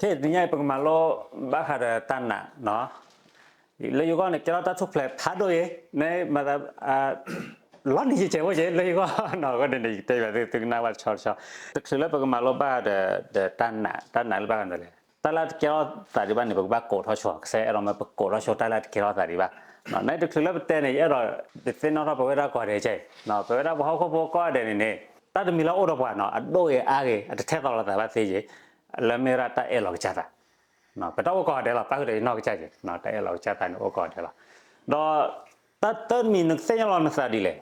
ခဲအံၤတနံၤညါအံၤ ပကမၤလိဘၣ်ဃးဒီးတၢ်နာ်နီၤ. လၢယဂီၢ်န့ၣ် ကဲထီၣ်တၢ်ထူၣ်ဖျဲးဖးဒိၣ်အံၤ မ့ၢ်မၤသး လီၤနံၤယဲၢ်ကဲးဖိကဲး လၢယဂီၢ်နီၤ. အဃိန့ၣ်န့ၣ် ယကတဲဘၣ်သု သုကနၣ်ဘၣ်တဆီတဆီ. တချုးလၢပကမၤလိဘၣ်ဃးဒီး ဒီးတၢ်နာ် တၢ်နာ်လၢဘၣ်ဃးဒီးလဲၣ် တၢ်လၢတကဲထီၣ်သးဒံးဘၣ်န့ၣ် ပကဘၣ်ကိးထီၣ်ဆိ ကစၢ်ယွၤအဲၣ်ဒိးမ့ၢ် ပကိးထီၣ်ဆိတၢ်လၢတကဲထီၣ်သးဒံးဘၣ်. နတချုးလၢပတဲန့ၣ် ယအဲၣ်ဒိး ဒုးသ့ၣ်နီၣ်ထီၣ်ပဝဲဒၣ်ကိးဂၤဒဲးကဲအံၤနီၤ, ပဝဲဒၣ်ပှၤဟီၣ်ခိၣ်ဖိကိးဂၤဒဲးန့ၣ်န့ၣ် တၢ်တမံၤလၢအအိၣ်ဒီးပှၤနီၤ အဒိၣ်ဂ့ၤအါဂ့ၤ အတထဲသိးလိာ်သးဘၣ်သ့ယဲၢ် လၢမ့ၢ်ဝဲဒၣ်တၢ်အဲၣ်လီၤကစၢ်သး. ပတၢ်အိၣ်ကိးဂၤဒဲးလီၤ ပၣ်ဃုာ်ဒီးယနီၢ်ကစၢ်က့ၤ တၢ်အဲၣ်လီၤကစၢ်သးန့ၣ်အိၣ်ကိးဂၤဒဲးလီၤ. ဒီး တၢ်တမံၤနကသ့ၣ်ညါလီၤနသးဒ်လဲၣ်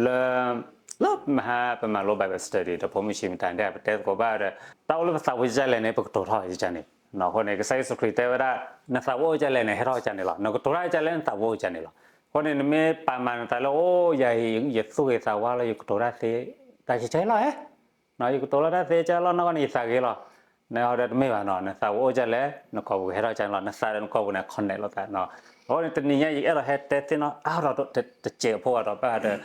လၢ လၢမဟါပမၤလိ Bible study ဒီးဖိမုၣ်ဆံးမတၤဒဲး ပတဲသကိးဘၣ်ဒီး တၢ်အိၣ်လၢပသးပူၤကလဲၣ်န့ၣ် ပကတိၤထီၣ်ကလဲၣ်န့ၣ်. အဃိန့ၣ် ကစၢ်ယ့ၣ်ၡူးခရံာ်တဲဝဲဒၣ် နသးပူၤအိၣ်ကလဲၣ်န့ၣ် ဟဲထီၣ်ကလဲၣ်န့ၣ်လီၤ. နကတိၤတၢ်ကလဲၣ် နသးပူၤအိၣ်ကလဲၣ်န့ၣ်လီၤ. အဃိန့ၣ် နမ့ၢ်ပာ်မၤနသးလၢ အိၣ်ယၤအံၤ ယသူၣ်ဂ့ၤသးဝါလီၤ ယကတိၤတၢ်သ့ တၢ်ကဲအံၤလီၤဧါ ယကတိၤလီၤတၢ်သ့ကဲလီၤ နီၢ်ကီၢ်န့ၣ် ယသးဂ့ၤလီၤ. နဟီဒီးတမ့ၢ်ဘၣ်နီၤ နသးပူၤအိၣ်ကလဲၣ် နကိာ်ပူၤကဟဲထီၣ်ကလဲၣ်လီၤ. နသးဒီးနကိာ်ပူၤန့ၣ် connect လိာ်သး. အဃိန့ၣ် တနံၤညါအံၤ ယအဲၣ်ဒိးဟဲတဲသ့ၣ်နီၣ်အါထီၣ်တစဲးဖိဒီး ဘၣ်ဃးဒီး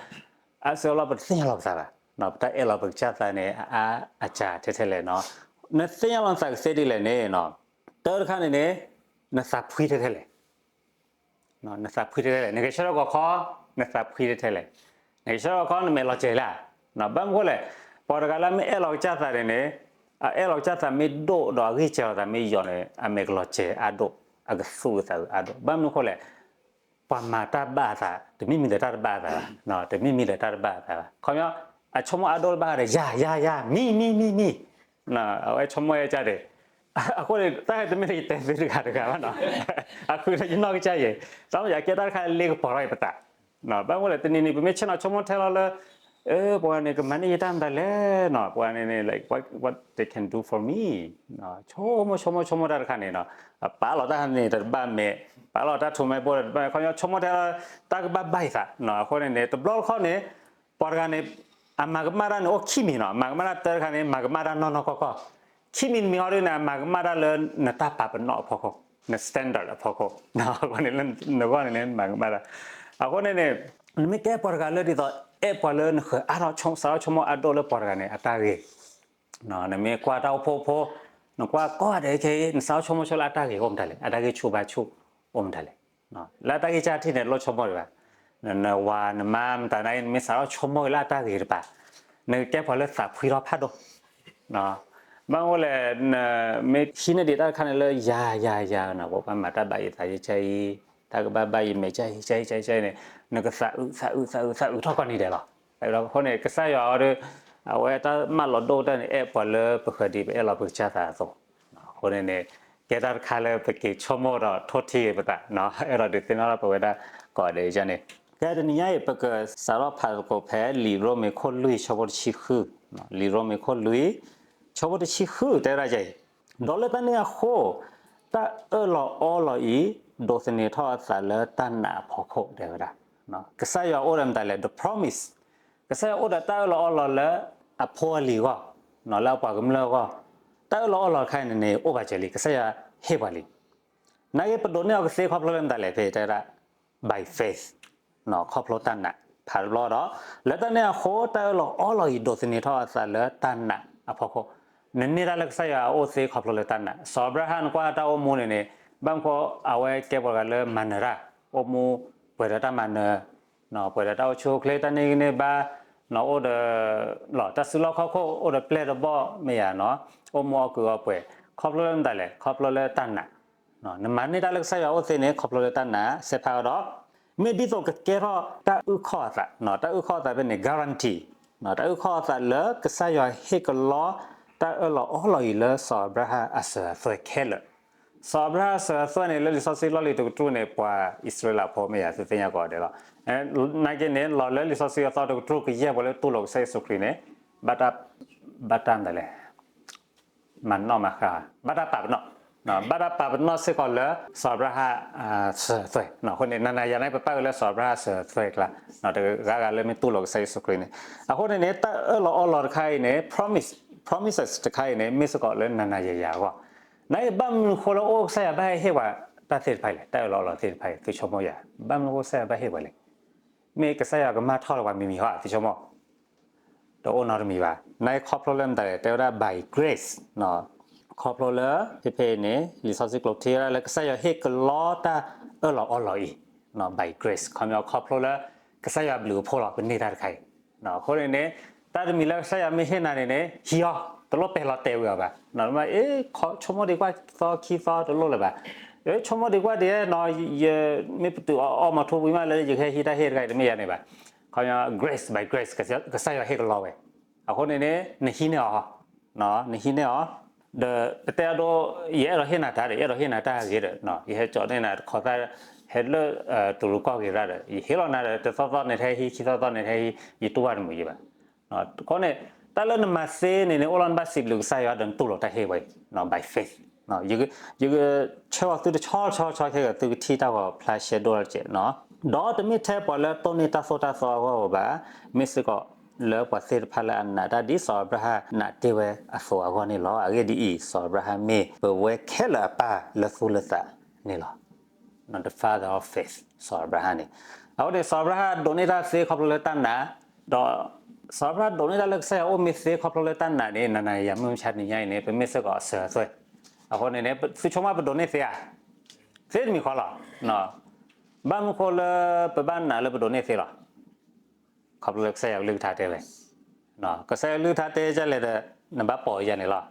အါစုအါဘျီ ပတသ့ၣ်ညါလီၤပသးဘၣ်. ပတၢ်အဲၣ်လီၤပကစၢ်သးန့ၣ် အအါအစှၤထဲထဲလဲၣ်နီၤ. နသ့ၣ်ညါလီၤနသးကသ့ဒ်လဲၣ်န့ၣ် တၢ်တခါန့ၣ်န့ၣ် နသးဖှံထဲထဲလဲၣ် နသးဖှံထဲထဲလဲၣ်. နကဆၢထၢၣ်ဂီၤခီ နသးဖှံထဲထဲလဲၣ်. နကဆၢထၢၣ်ဂီၤခီ နမဲာ်လီၤစဲၤလၢ်. ဘၣ်မနုၤဃိလဲၣ်, ပှၤတဂၤလၢမ့ၢ်အဲၣ်လီၤကစၢ်သးန့ၣ်န့ၣ်, အအဲၣ်လီၤကစၢ်သးမ့ၢ်ဒိၣ်ဒီးအဂံၢ်စၢ်လီၤသးမ့ၢ်ယိာ်န့ၣ် အမဲာ်ကလီၤစဲၤအါဒိၣ်, အကသူၣ်အသးအါဒိၣ်. ဘၣ်မနုၤဃိလဲၣ်, ပှၤမၤတၢ်ဘၣ်အသး တမ့ၢ်မံၤဒီးတၢ်တဘၣ်အသးဘၣ်, တမ့ၢ်မံၤဒီးတၢ်တဘၣ်အသးဘၣ်. ခီပညီ အဆိကမိၣ်အါဒိၣ်လၢဘၣ်ဃးဒီး ယၤ ယၤ ယၤ မံ မံ မံ မံ အဝဲဆိကမိၣ်ဝဲကစၢ်ဒၣ်, အဃိန့ၣ် တၢ်တမ့ၢ်လၢယတဲသုတဂၤတဂၤဘၣ်နီၤ, အဃုလၢယနီၢ်ကစၢ်ယဲၢ်, တၢ်မ့ၢ်ယကဲတၢ်တခါလၢကပီၤထီၣ်ယပသး, ဘၣ်မနုၤလဲၣ် တနံၤနံၤ ပမ့ၢ်ဆ့ၣ်နီၤဆိကမိၣ်ထဲလီၤလၢ ပှၤန့ၣ် ကမၤန့ၢ်ယတၢ်မတၤလဲၣ်နီၤ, ပှၤန့ၣ်န့ၣ် like what, what they can do for me, ဆိကမိၣ်ဆိကမိၣ်ဆိကမိၣ်တၢ်တခါန့ၣ်နီၤ, ပာ်လီၤတၢ်န့ၣ်တဘၣ်မဲာ်, ပာ်လီၤတၢ်ထူးမဲာ်ဘိၣ်တဘၣ်, ခီပညီဆိကမိၣ်ထဲလီၤ တၢ်ကဘၣ်ဘၣ်ယသး, အဃိန့ၣ်န့ၣ် တဘျီတခီၣ်န့ၣ် ပှၤတဂၤန့ၣ် အမၤကမၣ်တၢ်န့ၣ်အိၣ်ခံမံၤနီၤ, မၤကမၣ်တၢ်တၢ်တခါန့ၣ် မၤကမၣ်တၢ်နီၢ်နီၢ်ကီၢ်ကီၢ်, ခံမံၤတမံၤဃီဒ်န့ၣ် အမၤကမၣ်တၢ်လၢနတၢ်ပာ်ပနီၣ်အဖီခိၣ်, န standard အဖီခိၣ်, အဃိန့ၣ်လၢနဂီၢ်န့ၣ်န့ၣ် မၤကမၣ်တၢ်, အဃိန့ၣ်န့ၣ် နမ့ၢ်ကဲပှၤတဂၤလၢဒ်သိး အဲၣ်ပှၤလၢနဃၢၤအါထီၣ် စးထီၣ်ဆိကမိၣ်အါဒိၣ်လၢပှၤတဂၤန့ၣ် အတၢ်ဂ့ၤ နမ့ၢ်ကွၢ်တၢ်အိၣ်ဖှိၣ်ဖိ, နကွၢ်ကိးဂၤဒဲးခဲအံၤ နစးထီၣ်ဆိကမိၣ်ဆိလၢအတၢ်ဂ့ၤအိၣ်မတၤလဲၣ်, အတၢ်ဂ့ၢ်ဆူၣ်ဘါဆူၣ်အိၣ်မတၤလဲၣ်, လၢအတၢ်ဂ့ၢ်ကၢ်ထံၣ်န့ၣ် တလိၣ်ဆိကမိၣ်ဒံးဘၣ်, နဝၤနမါမတၤန့ၣ် နမ့ၢ်စးထီၣ်ဆိကမိၣ်ဂ့ၤလၢအတၢ်ဂ့ၤတပၤ, နကကဲပှၤလၢသးဖှံထီၣ်ဖးဒိၣ် ဘၣ်မနုၤလဲၣ်, မ့ၢ်ဟံးန့ၢ်ဒံးတၢ်တခါန့ၣ်လၢယၤ ယၤ ယၤ နပှၤဘၣ်မၤတၢ်ဘၣ်ယသးယကၢ်အံၤ, တၢ်ကဘၣ်ဘၣ်ယမဲာ်ကၢ်အံၤ ကၢ်အံၤ ကၢ်အံၤန့ၣ်, နကသးအုး သးအုး သးအုး သးအုးထီၣ်ကိးနံၤဒဲးလီၤ. အဃိန့ၣ် ကစၢ်ယွၤအီၤဒီး အဝဲတၢ်မၢလီၤဒိၣ်ကတၢၢ်န့ၣ် အဲၣ်ပှၤလၢပဃၢၤဒ်ပအဲၣ်လီၤပကစၢ်သးအသိး, အဃိန့ၣ်န့ၣ် ကဲတၢ်တခါလၢပက့ၤဆိကမိၣ်ဒီးထိၣ်ထံဂ့ၤပသး, အဲၣ်ဒိးဒုးသ့ၣ်နီၣ်ထီၣ်ပဝဲဒၣ်ကိးဂၤဒဲးန့ၣ်, ကဲတနံၤညါအံၤ ပကစးထီၣ်ဖးသကိးဖဲ လံာ်ရိမ့ၤခိၣ်လွံၢ်ဆၢဖိတဆံဃု, လံာ်ရိမ့ၤခိၣ်လွံၢ် ဆၢဖိတဆံဃု တဲဝဲဒၣ်အံၤ, ဒီးလၢတၢ်န့ၣ်အဃိ တၢ်အၢၣ်လီၤအီလီၤအံၤ ဒိးသန့ၤထီၣ်အသးလၢတၢ်နာ်အဖီခိၣ် တဲဝဲဒၣ်, ကစၢ်ယွၤအိၣ်ဒီးမတၤလဲၣ် the promise, ကစၢ်ယွၤအိၣ်ဒီးတၢ်အၢၣ်လီၤအီလီၤလၢအဖိအလံၤအဂီၢ်, လၢအပှၤကမျၢၢ်အဂီၢ်, တၢ်အၢၣ်လီၤအီလီၤတခါအံၤန့ၣ်န့ၣ် အိၣ်ဘၣ်စၢၤလံ ကစၢ်ယွၤဟ့ၣ်ပှၤလံ, နာ်က့ ပဒိးန့ၢ်အီၤကသ့ခီဖျိလၢမတၤလဲၣ် ဖဲတဲဝဲဒၣ် by faith, ခီဖျိတၢ်နာ်, ဖးတဘျီဒီး လၢတၢ်န့ၣ်အဃိ တၢ်အၢၣ်လီၤအီလီၤအံၤ ဒိးသန့ၤထီၣ်အသးလၢတၢ်နာ်အဖီခိၣ်, နန့ၢ်တၢ်လၢကစၢ်ယွၤအအိၣ်သ့ခီဖျိလၢတၢ်နာ်, စီၤအၤဘြၤဟၣ်နကွၢ်တၢ်အိၣ်မူန့ၣ်န့ၣ်, ဘၣ်မနုၤဃိ အဝဲကဲပှၤတဂၤလၢမၤနၢၤတၢ်, အိၣ်မူပှဲၤဒီးတၢ်မၤနၢၤ, ပှဲၤဒီးတၢ်အိၣ်ဆူၣ်အိၣ်ချ့ တၢ်န့ၢ်ဂံၢ်န့ၢ်ဘါ, အိၣ်ဒီး တၢ်စုလီၢ်ခီၣ်ခိၣ် အိၣ်ဒီးပျဲၢ်ဒီးဘီၣ်မ့ၢ်ယၤနီၤ, အိၣ်မူအီၣ်ကုာ်အီပှဲၤ, ခီဖျိလၢမတၤလဲၣ် ခီဖျိလၢတၢ်နာ်, နမၤန့ၢ်တၢ်လၢကစၢ်ယွၤအအိၣ်သ့န့ၣ် ခီဖျိလၢတၢ်နာ်, စဲးဖးအီၤဒီး မ့ၢ်ဒ်သိးကကဲထီၣ်တၢ်အုၣ်ခီၣ်အသး, တၢ်အုၣ်ခီၣ်အသးဖဲန့ၣ် guarantee, တၢ်အုၣ်ခီၣ်အသးလၢကစၢ်ယွၤဟ့ၣ်ကလီ တၢ်အၢၣ်လီၤအီလီၤအံၤလၢစီၤအၤဘြၤဟၣ်အစၢၤအသွဲၣ်ခဲလၢာ်, စီၤအၤဘြၤဟၣ်အစၢၤအသွဲၣ်န့ၣ် လၢလံာ်စီဆှံလီၢ်လံၤတကတြူၢ်န့ၣ် ပှၤအံၣ်စရ့လးဖိမ့ၢ်ယၤ သုသ့ၣ်ညါကိးဂၤဒဲးလီၤ, နာ်က့န့ၣ် လီၤလၢလံာ်စီဆှံအသီတကတြူၢ်ကယဲၢ်ပှၤလၢတူၢ်လိာ်ကစၢ်ယ့ၣ်ၡူးခရံာ်န့ၣ် ဘၣ်တၢ် ဘၣ်တၢ်မတၤလဲၣ် မၤနီၣ်မၤဃါ, ဘၣ်တၢ်ပာ်ပနီၣ်, ဘၣ်တၢ်ပာ်ပနီၣ်စ့ၢ်ကီးလၢစီၤအၤဘြၤဟၣ်အစၢၤအသွဲၣ်, အဃိန့ၣ် နၤနၤယၤန့ၣ် ပပာ်ဃုာ်လၢစီၤအၤဘြၤဟၣ်အစၢၤအသွဲၣ်အကျါ, တဂၤဂၤလၢမ့ၢ်တူၢ်လိာ်ကစၢ်ယ့ၣ်ၡူးခရံာ်န့ၣ်, အဃိန့ၣ်န့ၣ် တၢ်အၢၣ်လီၤအီလီၤတခါအံၤန့ၣ် promise, promises တခါအံၤန့ၣ် မ့ၢ်စ့ၢ်ကီးလၢနၤနၤယၤယၤအဂီၢ်, နာ်က့ ဘၣ်မနုၤဃိလၢအိၣ်ကစၢ်ယွၤဘၣ်ဟဲဟ့ၣ်ပှၤတၢ်သ့ၣ်တဖၣ်လဲၣ်, တၢ်အၢၣ်လီၤအီလီၤသ့ၣ်တဖၣ်အံၤ သုဆိကမိၣ်ယၤ, ဘၣ်မနုၤအိၣ်ကစၢ်ယွၤဘၣ်ဟ့ၣ်ပှၤလဲၣ်, မ့ၢ်ကစၢ်ယွၤကမၣ်ထီၣ်လၢပှၤမံၤမံၤဟီ သုဆိကမိၣ် တအိၣ်နီတမံၤဘၣ်, နာ်က့ ခီဖျိလၢမတၤလဲၣ် တဲဝဲဒၣ် by grace, ခီဖျိလၢတၢ် ခီဖျိလၢ ဖဲဖဲအံၤန့ၣ် လံာ်စီဆှံကျိးထံဝဲဒၣ်လၢကစၢ်ယွၤဟ့ၣ်ကလီတၢ်အၢၣ်လီၤအီလီၤအံၤ by grace ခီပညီခီဖျိလၢ ကစၢ်ယွၤဘျုးအဖှိၣ်လီၤ ပန့ၢ်တၢ်တခါအံၤ အဃိန့ၣ်န့ၣ် တၢ်တမံၤလၢကစၢ်ယွၤမ့ၢ်ဟ့ၣ်နၤန့ၣ်န့ၣ် ဟံးအီၤ တလိၣ်ပဲာ်လီၤတဲာ်ဝံၤအီၤဘၣ် မ့ၢ် ဆိကမိၣ်ဒံးကွၢ်သီခံသီတလိၣ်လၢၤဘၣ် ဆိကမိၣ်ဒံးကွၢ်ဒံးနီၤ ယမ့ၢ်ပတုာ်အီအီမီၤထူဝံၤမးလၢယကဟဲဟံးတၢ်ဟ့ၣ်တခါအံၤ တမ့ၢ်ယၤန့ၣ်ဘၣ် ခီပညီ grace by grace ကစၢ်ယွၤဟ့ၣ်ကလီဝဲ အဃိန့ၣ်န့ၣ် နဟံးန့ၢ်အီၤ နဟံးန့ၢ်အီၤ ဒီးပတဲအဒိ ယအဲၣ်ဒိးဟ့ၣ်နၤတၢ်ဒီး ယအဲၣ်ဒိးဟ့ၣ်နၤတၢ်ဂ့ၤဒီး ယဟဲကၠီန့ၢ်နၤတခီသၣ် ဟဲလၢ တရူးကီၢ်ဂ့ၤရၣ်ဒီး ယဟ့ၣ်လီၤနၤဒီး တသီသီန့ၣ်ထဲဟံး ခံသီသီန့ၣ်ထဲဟံး ယတူၢ်ဘၣ်တမုာ်ယံၤဘၣ် အဃိန့ၣ် တၢ်လၢနမၤသ့န့ၣ်န့ၣ် အိၣ်လီၤနဘၣ်စံးဘျုးကစၢ်ယွၤဒီးနတူၢ်လိာ်တၢ်ဟ့ၣ်ဝဲအံၤ by faith ယကဆှၢအီၤသုတဆီဆီဆီခဲက သုကထံၣ်တၢ်ဂီၤဖျါရှဲဒိၣ်တကဲးနီၤ ဒီးတမ့ၢ်ထဲပှၤလၢတိၢ်န့ၢ်တၢ်သိၣ်တၢ်သီအဂီၢ်ဧိၤဘၣ်, မ့ၢ်စ့ၢ်ကီးလၢပှၤသ့ၣ်တဖၣ်လၢအနာ်တၢ်ဒ်စီၤအၤဘြၤဟၣ်နာ်တ့ၢ်ဝဲအသိးအဂီၢ်န့ၣ်လီၤ. အဂ့ၢ်ဒ်အံၤ, စီၤအၤဘြၤဟၣ်မ့ၢ်ပဝဲခဲလၢာ်အပၢ်လၢသူၣ်လၢသးန့ၣ်လီၤ. The father of faith စီၤအၤဘြၤဟၣ်န့ၣ်. အဃိန့ၣ် စီၤအၤဘြၤဟၣ်ဒိးန့ၢ်တၢ်သ့ခီဖျိလၢတၢ်နာ်, ဒီးစီၤအၤဘြၤဟၣ်ဒိးန့ၢ်တၢ်လၢကစၢ်ယွၤအိၣ်မ့ၢ်သ့ခီဖျိလၢတၢ်နာ်န့ၣ် နၤနၤယၤယၤမုၢ်မဆါတနံၤညါအံၤန့ၣ် ပမ့ၢ်စ့ၢ်ကီးအစၢၤအသွဲၣ်. အဃိန့ၣ်န့ၣ် သုဆိကမိၣ်ပဒိးန့ၢ်သ့ဧါ, သ့တမံၤဃီလီၤ. ဘၣ်မနုၤဃိလၢပဘၣ်နာ်လၢပဒိးန့ၢ်သ့လီၤ. ခီဖျိလၢကစၢ်ယွၤကလုၢ်ကထါတဲဝဲ, ကစၢ်ယွၤကလုၢ်ကထါတဲဒ်လဲၣ်ဒီး နဘၣ်ပိာ်ယၤန့ၣ်လီၤ.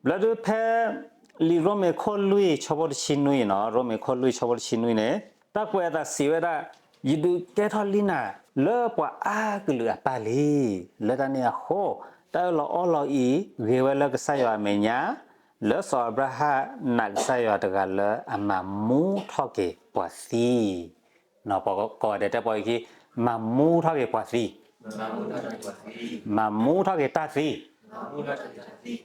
ဘျီဒုးဖဲ လံာ်ရိမ့ၤခိၣ်လွံၢ်ဆၢဖိတဆံနွံနီၤ, ရိမ့ၤခိၣ်လွံၢ်ဆၢဖိတဆံနွံန့ၣ် တၢ်ကွဲးအသးစံးဝဲဒၣ်, ယဒုးကဲထီၣ်လံနၤလၢပှၤအါကလုာ်အပၢ်လံ. လၢတၢ်န့ၣ်အဃိ, တၢ်အၢၣ်လီၤအီလီၤအံၤ ဂ့ၤဝဲလၢကစၢ်ယွၤအမဲာ်ညါ, လၢစီၤအၤဘြၤဟၣ်နာ်ကစၢ်ယွၤတဂၤလၢအမၤမူထီၣ်က့ၤပှၤသံ, ပှၤကိးဂၤဒဲးတဲပှၤအံၤခံ, မၤမူထီၣ်က့ၤပှၤသံ, မၤမူထီၣ်က့ၤတၢ်သံ, ဒီး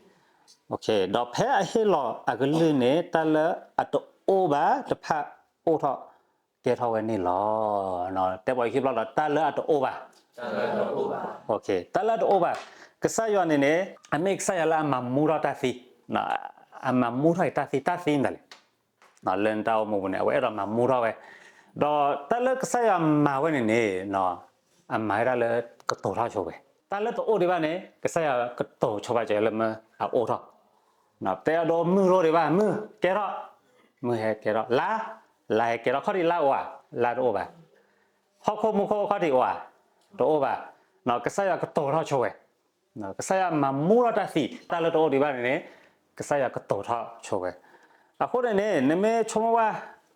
ဖဲအဟ့ၣ်လီၤအကလုၢ်န့ၣ် တၢ်လၢအတအိၣ်ဘၣ်တဖၣ်အိၣ်ထီၣ်ကဲထီၣ်ဝဲန့ၣ်လီၤ. တဲပှၤအံၤခံဘျီဒီး တၢ်လၢအတအိၣ်ဘၣ်, တၢ်လၢအတအိၣ်ဘၣ်, ကစၢ်ယွၤန့ၣ်န့ၣ် အမ့ၢ်ကစၢ်ယွၤလၢအမၤမူထီၣ်တၢ်သံ, အမၤမူထီၣ်က့ၤတၢ်သံ, တၢ်သံမတၤလဲၣ် လၢနတၢ်အိၣ်မူပူၤန့ၣ် အဝဲအဲၣ်ဒိးမၤမူထီၣ်ဝဲ, ဒီးတၢ်လၢကစၢ်ယွၤမၤဝဲန့ၣ်န့ၣ် အမၤဝဲဒၣ်လၢကတိၤထီၣ်ဆိဝဲ, တၢ်လၢတအိၣ်ဒံးဘၣ်န့ၣ် ကစၢ်ယွၤကတိၤဆိပာ်စၢၤလၢမၢအအိၣ်ထီၣ်, တဲအဒိ မုၢ်တအိၣ်ဒံးဘၣ် မုၢ်ကဲထီၣ်, မုၢ်ဟဲကဲထီၣ်, လါ, လါဟဲကဲထီၣ်, ခီၣ်ထံးလါအိၣ်ဧါ, လါတအိၣ်ဘၣ်, ဟီၣ်ခိၣ်မူခိၣ်ခီၣ်ထံးအိၣ်ဧါ, တအိၣ်ဘၣ်, ကစၢ်ယွၤကတိၤထီၣ်ဆိဝဲ ကစၢ်ယွၤမၤမူထီၣ်တၢ်သံ, တၢ်လၢတအိၣ်ဒံးဘၣ်န့ၣ်န့ၣ် ကစၢ်ယွၤကတိၤထီၣ်ဆိဝဲ. အဃိန့ၣ်န့ၣ် နမ့ၢ်ဆိကမိၣ်ဘၣ်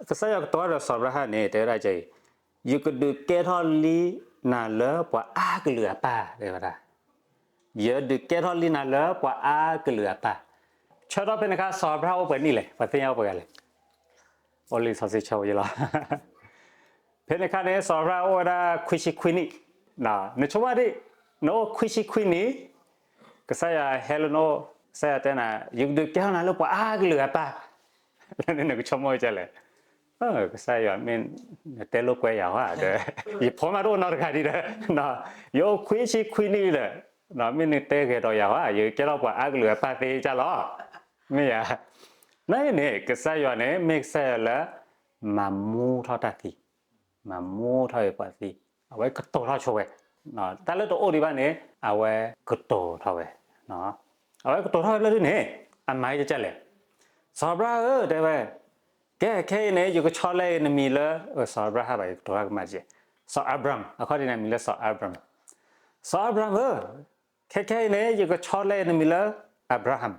ကစၢ်ယွၤကတိၤဒီးစီၤအၤဘြၤဟၣ်န့ၣ် တဲဝဲဒၣ်ကဲအံၤ, ယကဒုးကဲထီၣ်လံနၤလၢပှၤအါကလုာ်အပၢ် တဲဝဲဒၣ်, ယဒုးကဲထီၣ်လံနၤလၢပှၤအါကလုာ်အပၢ်. ဆၢထီၣ်ဖဲန့ၣ်အခါ စီၤအၤဘြၤဟၣ်အိၣ်ပှဲၤနံၣ်လဲၣ်, ပှၤသ့ၣ်ညါအိၣ်ပှဲၤဂၤလဲၣ် အိၣ်လံစီၤစ့ဆၢဝဲယလီၤ. ဖဲန့ၣ်အခါန့ၣ် စီၤအၤဘြၤဟၣ်အိၣ်ဝဲဒၣ်ခွံဆံခွံနံၣ်, နဆိကမိၣ်ဒံး, နအိၣ်ခွံဆံခွံနံၣ်, ကစၢ်ယွၤဟဲလၢနအိၣ်, ကစၢ်ယွၤတဲနၤ ယကဒုးကဲထီၣ်နၤလၢပှၤအါကလုာ်အပၢ်, လၢန့ၣ်နကဆိကမိၣ်ကလဲၣ်, ကစၢ်ယွၤမ့ၢ်နတဲလိာ်ကွဲယၤဧါဒီး, ယဖိမးတအိၣ်နီတဂၤဒံးဒီး, ယအိၣ်ခွံဆံခွံနံၣ်ဒီး, မ့ၢ်နတဲဂဲၤဒီးယၤဧါ, ယကဲထီၣ်ပှၤအါကလုာ်အပၢ်သ့ကလီၤ, မ့ၢ်ဧါ, နာ်က့န့ၣ် ကစၢ်ယွၤန့ၣ် မ့ၢ်ကစၢ်ယွၤလၢ မၤမူထီၣ်တၢ်သံ, မၤမူထီၣ်က့ၤပှၤသံ, အဝဲကတိၤထီၣ်ဆိဝဲ, တၢ်လၢတအိၣ်ဒံးဘၣ်န့ၣ် အဝဲကတိၤထီၣ်ဝဲ, အဝဲကတိၤထီၣ်ဝဲလၢဒ်န့ၣ်, အမၤဒ်လဲၣ်, စီၤအၤဘြၤဟၣ်ဧၢ တဲဝဲ, ကဲခဲအံၤန့ၣ် ယကဆီတလဲနမံၤလၢ, စီၤအၤဘြၤဟၣ်ဘၣ် ယကတိၤထီၣ်ကမၣ်, စီၤအၤဘြၣ်, အခီၣ်ထံးန့ၣ်မံၤလၢစီၤအၤဘြၣ်, စီၤအၤဘြၣ်ဧၢ, ခဲခဲအံၤန့ၣ် ယကဆီတလဲနမံၤလၢ အၤဘြၤဟၣ်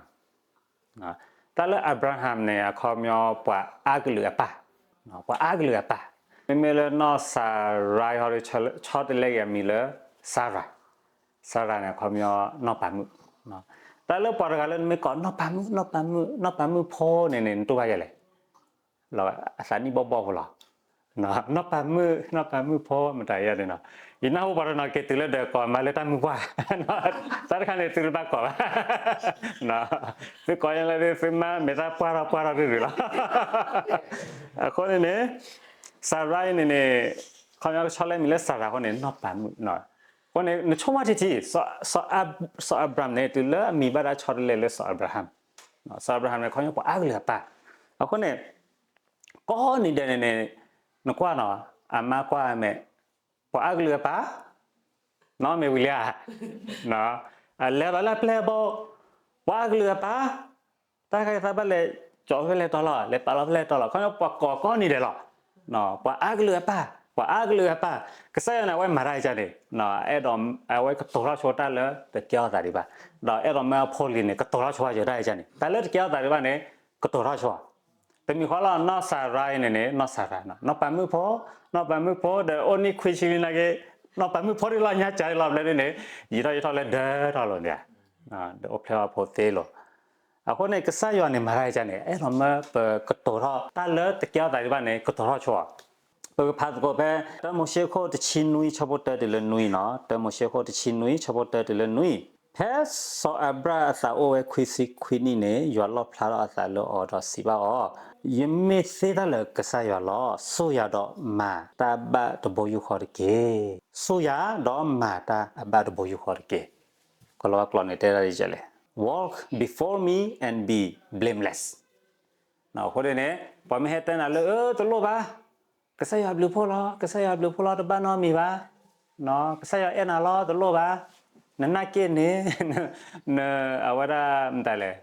တၢ်လၢအၤဘြၤဟၣ်န့ၣ် အခီပညီပှၤအါကလုာ်အပၢ်, ပှၤအါကလုာ်အပၢ်, မ့မ့ၢ်လၢနီၢ်စၤရါဟီဒီး ဆီတလဲက့ၤအမံၤလၢ စၤရၤ, စၤရၤန့ၣ် အခီပညီနီၢ်ပၤမုၣ်, တၢ်လၢပှၤတဂၤလၢနမ့ၢ်ကိးနီၢ်ပၤမုၣ် နီၢ်ပၤမုၣ် နီၢ်ပၤမုၣ်ဖိန့ၣ်န့ၣ် နတူၢ်ဘၣ်ယဲလဲၣ် အသးနံၣ်ဘီၣ်ဘီၣ်ဖိလီၤ, နီၢ်ပၤမုၣ် နီၢ်ပၤမုၣ်ဖိမတၤယဲန့ၣ်နီၤ, ယနၢ်ဟူပှၤတနီၤက့ၤတုၤလၢဒီးကိးမးလၢတၢ်မုၢ်ပှၢ်, တၢ်တခါန့ၣ်သုတဘၣ်ကိးဘၣ်, သုကိးယဲလၢသုမါမဲာ်တၢ်ပှၢ်ထီၣ်ပှၢ်ထီၣ်တရုၤလီၤ, အဃိန့ၣ်န့ၣ်, စၤရါအံၤန့ၣ်န့ၣ်, ခီပညီကဆီတလဲမံၤလၢစၤရၤအဃိန့ၣ် နီၢ်ပၤမုၣ်, အဃိန့ၣ် နဆိကမိၣ်ထံထံ, စီၤအၤဘြၣ်န့ၣ် တုၤလၢအမံၤဘၣ်တၢ်ဆီတလဲလၢစီၤအၤဘြၤဟၣ်, စီၤအၤဘြၤဟၣ်န့ၣ် ခီပညီပှၤအါကလုာ်အပၢ်, အဃိန့ၣ် ကိးနံၤဒဲးန့ၣ်န့ၣ်, နကွၢ်နီၤ, အမါကွၢ်မဲာ်, ပှၤအါကလုာ်အပၢ်, နီၢ်မ့ၢ်ဝံၤလံဧါ, အလဲၤလီၤလၢအပျဲၢ်အဘီ, ပှၤအါကလုာ်အပၢ်, တၢ်တခါအံၤသးဘၣ်လဲၤကၠီဖဲလဲၣ်တီၤလီၤ, လဲၤပာ်လီၤဖဲလဲၣ်တီၤလီၤ, ခီပညီပှၤကိးကီနံၤဒဲးလီၤ. ပှၤအါကလုာ်အပၢ်, ပှၤအါကလုာ်အပၢ်, ကစၢ်ယွၤန့ၣ် အဝဲမၤတၢ်အံၤကန့ၣ်, အဲၣ်ဒိး အဝဲကတိၤထီၣ်ဆိတၢ်လၢတကဲထီၣ်သးဒံးဘၣ်, ဒီးအဲၣ်ဒိးမၢအဖိလံၤန့ၣ် ကတိၤထီၣ်ဆိယၤတၢ်အံၤကန့ၣ်, တၢ်လၢတကဲထီၣ်သးဒံးဘၣ်န့ၣ် ကတိၤထီၣ်ဆိ တမံၤဃီလီၤ နီၢ်စၤရါအံၤန့ၣ်န့ၣ် နီၢ်စၤရါ, နီၢ်ပၤမုၣ်ဖိ, နီၢ်ပၤမုၣ်ဖိဒီးအိၣ်နံၣ်ခွံဆံလံနာ်က့, နီၢ်ပၤမုၣ်ဖိဒ်လီၤညါကၢ်လီၤဘျဲဒ်န့ၣ်, ယံာ်ထီၣ်ယံာ်ထီၣ်လၢဒၢထီၣ်လိာ်န့ၣ်, ဒီးအိၣ်ဖျဲၣ်အဖိသ့လီၤ. အဃိန့ၣ် ကစၢ်ယွၤန့ၣ်မၤတၢ်အံၤန့ၣ် အဲၣ်ဒိးမၢပကတိၤထီၣ်တၢ်လၢတကဲထီၣ်သးဒံးဘၣ်န့ၣ် ကတိၤထီၣ်ဆိ ပကဖးသကိးဖဲ တၢမိၤၡ့ခိၣ်တဆံနွံဆၢဖိတၢတုၤလၢနွံနီၤ, တၢမိၤၡ့ခိၣ်တဆံနွံဆၢဖိတၢတုၤလၢနွံ, ဖဲစီၤအၤဘြၣ်အသးအိၣ်ဝဲခွံဆံခွံနံၣ်န့ၣ် ယွၤလီၣ်ဖျါထီၣ်အသးလၢအီၤဒီးစံးဘၣ်အီၤ, ယမ့ၢ်သ့တၢ်လၢကစၢ်ယွၤလီၤ. ဆိၣ်ယၤဒီးမၤတၢ်အဘၣ်တဘိယူၢ်ဃီတက့ၢ်. ဆိၣ်ယၤဒီးမၤတၢ်အဘၣ်တဘိယူၢ်ဃီတက့ၢ်. ကလီၤဝါကျိာ်န့ၣ်တဲဒၣ်ဒ်လဲၣ်, Walk before me and be blameless. အဃိန့ၣ်န့ၣ် ပှၤမ့ၢ်ဟဲတဲနၤလၢ အၢ တလိၣ်ဘၣ်, ကစၢ်ယွၤဘျုးဖှိၣ်လီၤ, ကစၢ်ယွၤဘျုးဖှိၣ်လီၤ တဘၣ်နီတမံၤဘၣ်, ကစၢ်ယွၤအဲၣ်နၤလီၤ တလိၣ်ဘၣ်, နနာ်က့ၢ်န့ၣ်, န, အဝဲဒၣ်မတၤလဲၣ်,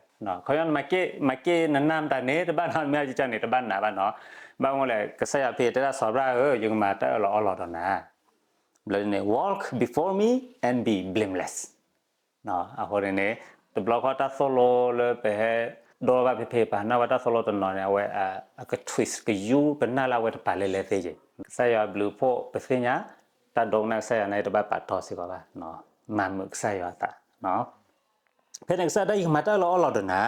ခီဖျိမၤက့ၢ်နနာ်မတၤန့ၣ် တဘၣ်နီတမံၤ အကန့ၣ် တဘၣ်နးဘၣ်နီၤ, ဘၣ်မနုၤလဲၣ် ကစၢ်ယွၤဖဲတဲဒၣ်စီၤအၤဘြၣ်ဧၢ ယကမၤတၢ်အၢၣ်လီၤအီလီၤဒီးနၤ, ဘျၢန့ၣ် walk before me and be blameless. အဃိန့ၣ်န့ၣ် တဘျီဃီတၢ်သိၣ်လိလၢပဟဲဒိလီၤဘၣ်ဖဲဖဲပာ်နၢ်ဝဲတၢ်သိၣ်လိတနီၤန့ၣ် အဝဲအက twist ကယူပနၢ်လၢအဝဲတပာ်လဲၤလဲၤသ့ယဲၢ်. ကစၢ်ယွၤဘျုးဖှိၣ်ပသ့ၣ်ညါ တၢ်ဒိကနၣ်ကစၢ်ယွၤန့ၣ် တဘၣ်ပာ်တီစ့ၢ်ကီးဘၣ်. မၤမုာ်ကစၢ်ယွၤအသး ဖဲန့ၣ်ကစၢ်ဒၣ်ယကမၤတၢ်အၢၣ်လီၤအီလီၤဒီးနၤ,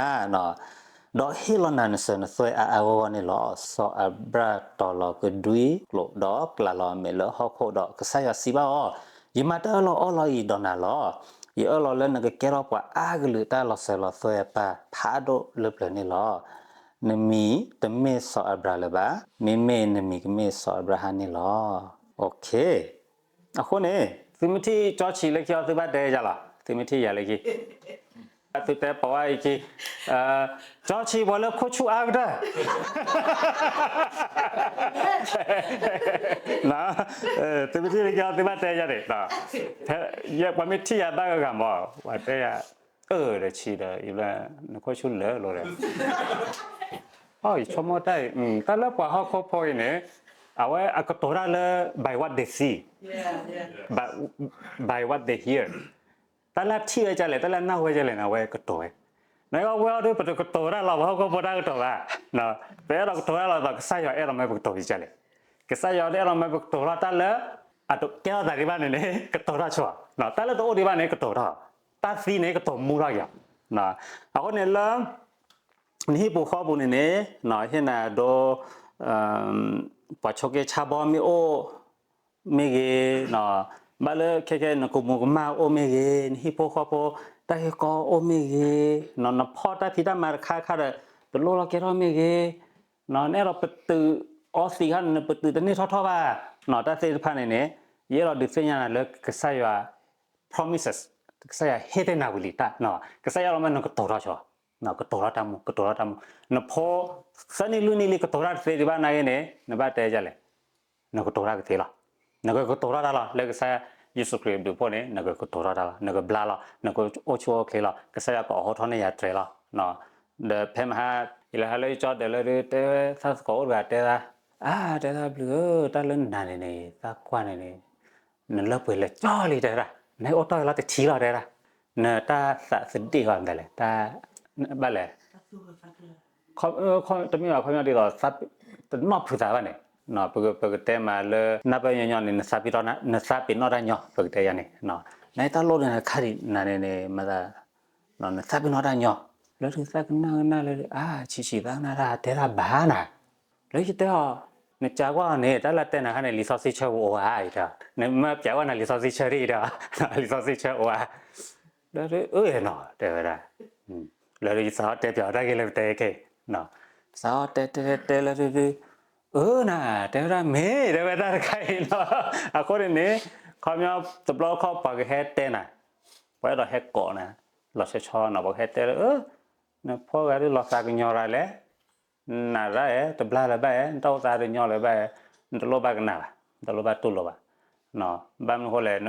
ဒီးဟ့ၣ်လီၤနၤနစၢၤနသွဲၣ်အါအါဂီၢ်ဂီၢ်န့ၣ်လီၤ. စီၤအၤဘြၣ်တီၤလီၤကဒွံကျိာ်ဒီးပျၢ်လီၤအမဲာ်လၢဟီၣ်ခိၣ်ဒီးကစၢ်ယွၤစံးဘၣ်အီၤ, ယမၤတၢ်အၢၣ်လီၤအီလီၤအံၤဒီးနၤလီၤ. ယအၢၣ်လီၤလၢနကကဲထီၣ်ပှၤအါကလုာ်တၢ်လီၤစၢၤလီၤသွဲၣ်အပၢ်ဖးဒိၣ်လၢပျၢၤန့ၣ်လီၤ. နမံၤတမ့ၢ်စီၤအၤဘြၣ်လၢၤဘၣ်, မ့မ့ၢ်နမံၤကမ့ၢ်စီၤအၤဘြၤဟၣ်န့ၣ်လီၤ. အဃိန့ၣ် သုမ့ၢ်ထံၣ်ကၠီဆံးလၢခံအီၤ သုဘၣ်တဲယၤလီၤ, သုမ့ၢ်ထံၣ်ယၤလၢခံ, သုတဲပိာ်ဝဲအံၤခံ, ကၠီဆံးပှၤလၢခိၣ်ဆူၣ်အါကတၢၢ် သုမ့ၢ်ထံၣ်လၢခံအီၤ သုဘၣ်တဲယၤန့ၣ်, ပှၤမ့ၢ်ထံၣ်ယၤဘၣ်ဂၤဂၤမး ပှၤတဲယၤ, အၢ ဒီးဆံးဒီး နခိၣ်ဆူၣ်လၢာ်လီၤဒီး ယဆိကမိၣ်တၢ်အံၤ တၢ်လၢပှၤဟီၣ်ခိၣ်ဖိအံၤန့ၣ် အဝဲအကတိၤတၢ်လၢ by what they see, by what they hear, တၢ်လၢအထံၣ်ဝဲဒ်လဲၣ် တၢ်လၢအနၢ်ဟူဝဲဒ်လဲၣ်န့ၣ် အဝဲကတိၤဝဲ, နဝဲအီၤဒ် ပတကတိၤတၢ်လီၤ ပှၤဟီၣ်ခိၣ်ဖိတၢ်ကတိၤဘၣ်, ပအဲၣ်ဒိးကတိၤတၢ်လီၤ ကစၢ်ယွၤအဲၣ်ဒိးမၢပကတိၤဒ်လဲၣ်, ကစၢ်ယွၤအဲၣ်ဒိးမၢပကတိၤထီၣ်တၢ်လၢ အတကဲထီၣ်သးဒံးဘၣ်န့ၣ်န့ၣ် ကတိၤထီၣ်ဆိ, တၢ်လၢတအိၣ်ဒံးဘၣ်န့ၣ် ကတိၤထီၣ်, တၢ်သံန့ၣ် ကတိၤမူထီၣ်က့ၤအီၤ, အဃိန့ၣ်လၢ နဟံၣ်ပူၤဃီပူၤန့ၣ်န့ၣ် ဟ့ၣ်နၤဒိ ပှၤဆိးက့ဆါဘီမ့ၢ်အိၣ်မ့ၢ်ဂ့ၤ, ဘၣ်လၢခဲခဲနကမူၤကမၣ်အိၣ်မ့ၢ်ဂ့ၤ, နဟံၣ်ဖိဃီဖိ တၢ်ဂ့ၢ်ကီအိၣ်မ့ၢ်ဂ့ၤ, နဖီၣ်တၢ်ဖံးတၢ်မၤတခါခါဒီး တလိၣ်လီၤကဲထီၣ်မ့ၢ်ဂ့ၤ, နအဲၣ်ဒိးပတုာ်အီသံးခါန့ၣ် နပတုာ်တန့ၢ်ထီၣ်ထီၣ်ဘၣ်, တၢ်သ့ၣ်တဖၣ်န့ၣ်န့ၣ် ယအဲၣ်ဒိးဒုးသ့ၣ်ညါနၤလၢကစၢ်ယွၤ promises, ကစၢ်ယွၤဟ့ၣ်တ့ၢ်နၤဝံၤလံတၢ်, ကစၢ်ယွၤလီၤမၢနကတိၤထီၣ်ဆိ, ကတိၤထီၣ်တၢ်မူ ကတိၤထီၣ်တၢ်မူ, နဖိ သၢနံၣ်လွံၢ်နံၣ်လံ ကတိၤတၢ်တသ့ဒံးဘၣ်နာ်က့န့ၣ် နဘၣ်တဲဒ်လဲၣ်, နကတိၤတၢ်ကသ့လီၤ, နကကတိၤထီၣ်တၢ်လီၤ လၢကစၢ်ယ့ၣ်ၡူးခရံာ်အဘျုးအဖှိၣ်န့ၣ် နကကတိၤထီၣ်တၢ်လီၤ နကဘျါလီၤ နကအိၣ်ဆူၣ်အိၣ်ချ့လီၤ ကစၢ်ယွၤကအိးထီၣ်န့ၢ်ယၤတြဲၤလီၤ, ဒီးဖဲမဟါ ယလဲၤဟးလၢယကၠီဒၢးလၢဒုးတဲဝဲသးသကိးအိၣ်တဂၤတဲသး, အါ တဲသးဘျုးဧၢ တၢ်လၢနၤန့ၣ်န့ၣ် သးကွၢ်န့ၣ်န့ၣ် နလၢပှဲၤလၢာ်ကၠီလံတဲဝဲဒၣ်, နဟဲအိၣ်တီၢ်လီၤတထံၣ်လီၤတဲဝဲဒၣ်, နတၢ်သးသဒ့ၣ်ဂီၢ်မတၤလဲၣ်, ဘၣ်လဲၣ်, တမ့ၢ်ဘၣ်ခီပညီဒ်သိး တနီၢ်ဖုးသးဘၣ်န့ၣ်, ပကတဲမးလၢ နၢ်ပၢၢ်ညီညီန့ၣ် နသးပ့ၤနီၣ်တၢ်ညီ ပကတဲယၤန့ၣ်, နတၢ်လိၣ်န့ၣ်ခါဒံးနၤန့ၣ်န့ၣ် မၤသး နသးပ့ၤနီၣ်တၢ်ညီ, လၢဒုးသးကနၣ်ကနၣ်လၢဒုး အါ ဆံးဆံးသးကနၣ်တၢ်တဲတၢ်ဘၣ်နၤ, လၢယတဲအီၤ နကးကွၢ်အီၤန့ၣ် တၢ်လၢတဲနၤခါန့ၣ် လံာ်စီဆှံဆၢပူၤအိၣ်ဧါ, နမ့ၢ်ပျးကွၢ်နၤလံာ်စီဆှံဆၢဒ်အံၤဒီး လံာ်စီဆှံဆၢအိၣ်ဧါ, လၢဒုးအၢနီၤ တဲဝဲဒၣ်, လၢဒုးယသးအီၣ်တဲပျးအီၤတၢ်ဂ့ၢ်လၢပတဲခဲအံၤ, သးအီၣ်တဲတဲတဲလၢဒုးဒုး အၢနၤ တဲဝဲဒၣ်မ့ၢ် တဲဝဲဒၣ်တခါအံၤနီၤ, အဃိန့ၣ်န့ၣ် ခီပညီတဘျီတခီၣ်ပှၤကဟဲတဲနၤ, ပှၤအဲၣ်ဒိးဟဲကိးနၤ, လီၤဆီဆီနီၤ ပှၤကဟဲတဲလၢ နဖိဂၤဒုးလီၤသးကညီၤရၤလဲၣ်, နနာ်ရၤဧဲ တဘျါလၢၤဘၣ်ဧဲ နတၢ်အိၣ်သးတညီလၢၤဘၣ်ဧဲ, နတလိၣ်ဘၣ်ကနၣ်ဘၣ်, နတလိၣ်ဘၣ်တူၢ်လိာ်ဘၣ်, ဘၣ်မနုၤဃိလဲၣ်,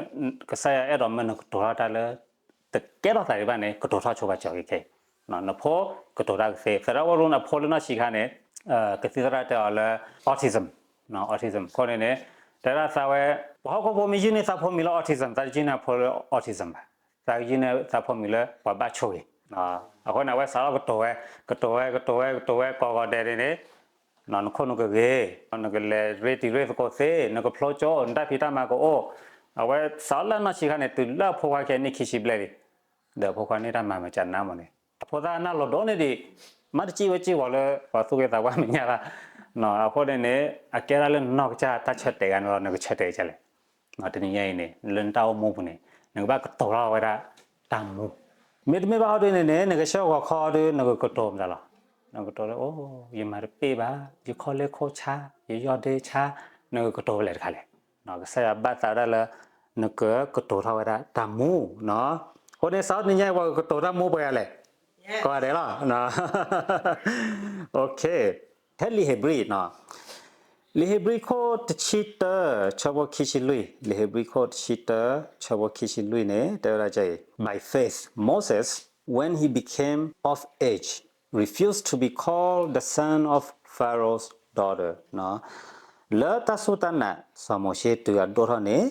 ကစၢ်ယွၤအဲၣ်ဒိးမၢနကတိၤထီၣ်တၢ်လၢ တကဲထီၣ်သးဒံးဘၣ်န့ၣ် ကတိၤထီၣ်ဆိပာ်စၢၤက့ၤခဲအံၤ နဖိကတိၤတၢ်ကသ့, သရၣ်ဝဲရိန့ၣ် အဖိလၢနီၢ်ဆံးခါန့ၣ် ကသံၣ်သရၣ်တဲအီၤလၢ autism, autism အဃိန့ၣ်န့ၣ် တဲဒၣ်သးဝဲ ပှၤဟီၣ်ခိၣ်ဖိမ့ၢ်ယုၢ်န့ၢ်သးဖိမံၤလၢ autism သးတယုၢ်န့ၢ်အဖိလၢ autism ဘၣ်, သးကယုၢ်န့ၢ်သးဖိမံၤလၢ ပှၤဘၣ်ဆိၣ်ဂ့ၤ, အဃိန့ၣ် အဝဲစးထီၣ်ကတိၤဝဲ, ကတိၤဝဲ ကတိၤဝဲ ကတိၤဝဲ ကိးဂီၤဒဲးန့ၣ်န့ၣ် နခိၣ်နကဂ့ၤ, နကလဲၤရ့တံၤရ့သကိးသ့, နကဖျိကၠိ, နတၢ်ဖံးတၢ်မၤကအိၣ်, အဝဲစးထီၣ်လၢနီၢ်ဆံးခါန့ၣ် တုၤလၢအဖိခွါခဲအံၤနံၣ်ခံဆံဘျဲၣ်လံ, ဒီးအဖိခွါန့ၢ်တၢ်မၤမၤကနါမးန့ၣ် အဖိသၣ်နၢ်လီၤဒိၣ်န့ၢ်ဒံး, မ့ၢ်တစံၣ်ဝဲစံၣ်ဝီၤလၢ ပှၤသူၣ်က့သးပှၢ်မဲာ်ညါဘၣ်, အဃိန့ၣ်န့ၣ် အကဲဒၣ်လၢနနီၢ်ကစၢ်တၢ်ဆၢတဲာ်ဂၤန့ၣ်လီၤ နကဆၢတဲာ်ကလဲၣ်, တနံၤညါအံၤန့ၣ် လၢနတၢ်အိၣ်မူပူၤန့ၣ် နကဘၣ်ကတိၤထီၣ်ဝဲဒၣ်တၢ်မူ, မ့တမ့ၢ်ဘၣ်ဟီဒ်န့ၣ်န့ၣ် နကဆှၢဂီၤခီဒ် နကကတိၤမတၤလီၤ, နကတိၤလၢ အိ ယမၤတပ့ၢ်ဘၣ်, ယခီၣ်လ့ၢ်ခိၣ်ဆါ, ယယီၢ်ဒ့ဆါ, နကကတိၤဖဲလဲၣ်တခါလဲၣ်, ကစၢ်ယွၤဘၣ်သးဝဲဒၣ်လၢ နကကတိၤထီၣ်ဝဲဒၣ်တၢ်မူ, အဃိန့ၣ် စးထီၣ်တနံၤညါအံၤ ပှၤကကတိၤတၢ်မူပှဲၤဂၤလဲၣ်, ကိးဂၤဒဲးလီၤ, ဖဲလံာ်ဧ့ၤဘြံၤ လံာ်ဧ့ၤဘြံၤခိၣ်တဆံတၢ ဆၢဖိခံဆံလွံၢ်, လံာ်ဧ့ၤဘြံၤခိၣ်တဆံတၢ ဆၢဖိခံဆံလွံၢ်န့ၣ် တဲဝဲဒၣ်အံၤ, By faith, Moses, when he became of age, refused to be called the son of Pharaoh's daughter, လၢတၢ်စူၢ်တၢ်နာ် စီၤမိၤၡ့တုၤအဒိၣ်ထီၣ်န့ၣ်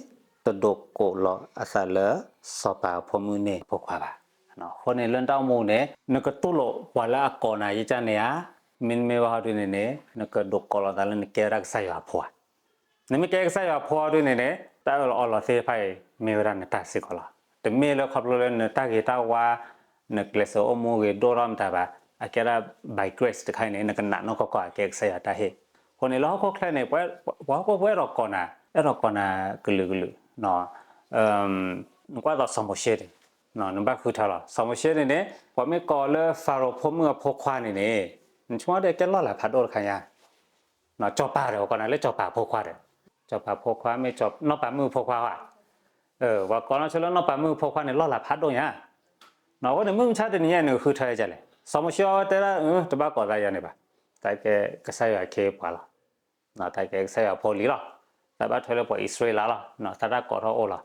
တဒိးကိးလီၤအသးလၢ စီၤပၤဖိမုၣ်န့ၣ်အဖိခွါဘၣ်. အဃိန့ၣ် လၢနတၢ်အိၣ်မူန့ၣ် နကတူၢ်လိာ်ပှၤလၢအကိးနၤယကၢ်န့ၣ်ဧါ, မ့တမ့ၢ်ဘၣ်ဟီဒ်န့ၣ်န့ၣ် နကဒိးကိးလီၤသးလၢနကဲဝဲဒၣ်ကစၢ်ယွၤအဖိဧါ. နမ့ၢ်ကဲကစၢ်ယွၤအဖိဒ်န့ၣ်န့ၣ် တၢ်အၢၣ်လီၤအီလီၤသ့ၣ်တဖၣ်အံၤ မ့ၢ်ဝဲဒၣ်နတၢ်စ့ၢ်ကီးလီၤ. တမ့ၢ်လၢခီဖျိလၢနတၢ်ဂ့ၤတၢ်ဝါ နကျဲးစၢးအိၣ်မူဂ့ၤဒိၣ်ထီၣ်မတၤဘၣ်, အကဲဒၣ် by grace တခါအံၤန့ၣ် နကနာ်နီၢ်ကီၢ်ကီၢ် အကဲကစၢ်ယွၤတၢ်ဟ့ၣ်. အဃိန့ၣ် လၢဟီၣ်ခိၣ်ချၢန့ၣ် ပှၤဟီၣ်ခိၣ်ဖိအဲၣ်ဒိးကိးနၤ, အဲၣ်ဒိးကိးနၤကလုာ်ကလုာ်, နကွၢ်သိးစီၤမိၤၡ့န့ၣ် နဘၣ်ဃုထၢလီၤ. စီၤမိၤၡ့န့ၣ်န့ၣ် ပှၤမ့ၢ်ကိးလၢ Pharaoh ဖိမုၣ်အဖိခွါန့ၣ်န့ၣ် နဆိကမိၣ်ဒီးကဲလီၢ်လၤဖးဒိၣ်တခါညါ စီၤပၤဒီး ပှၤကိးနၤလၢစီၤပၤအဖိခွါဒီး, စီၤပၤဖိခွါမ့ၢ်နီၢ်ပၤမုၣ်အဖိခွါဧါ, ပှၤကိးနၤဆိလၢနီၢ်ပၤမုၣ်အဖိခွါန့ၣ် လီၢ်လၤဖးဒိၣ်ညါ. အဃိန့ၣ် မုၢ်မဆါတနံၤညါန့ၣ် နကဃုထၢကလဲၣ်. စီၤမိၤၡ့အဝဲတဲဒၣ် တဘၣ်ကိးသးယၤန့ၣ်ဘၣ်, တၢ်ကဲကစၢ်ယွၤအခ့အပှၤလီၤ. တၢ်ကဲကစၢ်ယွၤဖိလံၤလီၤ. တၢ်ဘၣ်ထွဲလၢပှၤအံၣ်စရ့လးလီၤ. တၢ်တၢ်ကိးထီၣ်အိၣ်လီၤ.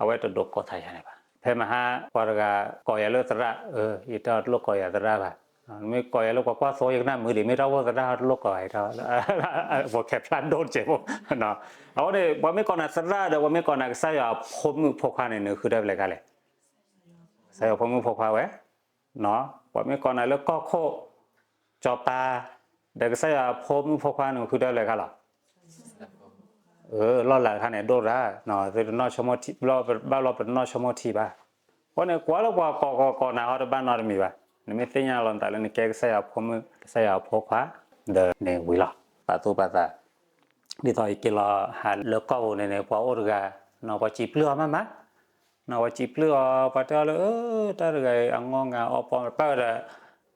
အဝဲတဒိးကိးသးယၤန့ၣ်ဘၣ်. ဖဲမဟါ ပှၤတဂၤကိးယၤလၢသရၣ်, ယတဲအီၤတလိၣ်ကိးယၤသရၣ်ဘၣ်. မ့ၢ်ကိးယၤလၢပှၤကွၢ်သိယကနၣ်မုာ်ဒံး, မ့ၢ်တၢ်အိၣ်သရၣ်တလိၣ်ကိးယၤ, ပှၤခဲဖျါဒိၣ်တစဲးဖိ. အဃိန့ၣ် ပှၤမ့ၢ်ကိးနၤသရၣ်ဒီး ပှၤမ့ၢ်ကိးနၤကစၢ်ယွၤအဖိမုၣ်ဖိခွါန့ၣ် နဃုထၢဖဲလဲၣ်တခါလဲၣ်. ကစၢ်ယွၤဖိမုၣ်ဖိခွါဝဲ ပှၤမ့ၢ်ကိးနၤလၢကီၢ်ခိၣ်, စီၤပၤ, ဒီးကစၢ်ယွၤအဖိမုၣ်ဖိခွါန့ၣ် ဃုထၢဖဲလဲၣ်တခါလီၤ. လီၢ်လၤတခါန့ၣ် ဒိၣ်တၢ်, သုတနီၣ်ဆိကမိၣ်ထံ, ဘၣ်ဘျီပတနီၣ်ဆိကမိၣ်ထံဘၣ်. အဃိန့ၣ် ကွၢ်လၢပှၤကိးကိးကိးနၤဟီတဘၣ်နီတမံၤဘၣ်. နမ့ၢ်သ့ၣ်ညါလီၤနသးလၢနကဲကစၢ်ယွၤအဖိမုၣ် ကစၢ်ယွၤအဖိခွါ, ဒီးန့ၣ်ဝံၤလီၤ. ပာ်သူၣ်ပာ်သး ဒ်သိးယက့ၤလီၤဟးလၢကီၢ်ပူၤန့ၣ်န့ၣ် ပှၤအိၣ်တဂၤ, ပှၤစံးပျုၢ်အီၤမးမး, ပှၤစံးပျုၢ်အီၤ ပှၤတဲအီၤလၢ အၢ တၢ်တဂၤအံၤ အငီၢ်ငါအီပီ, ပၢ်ဒီး,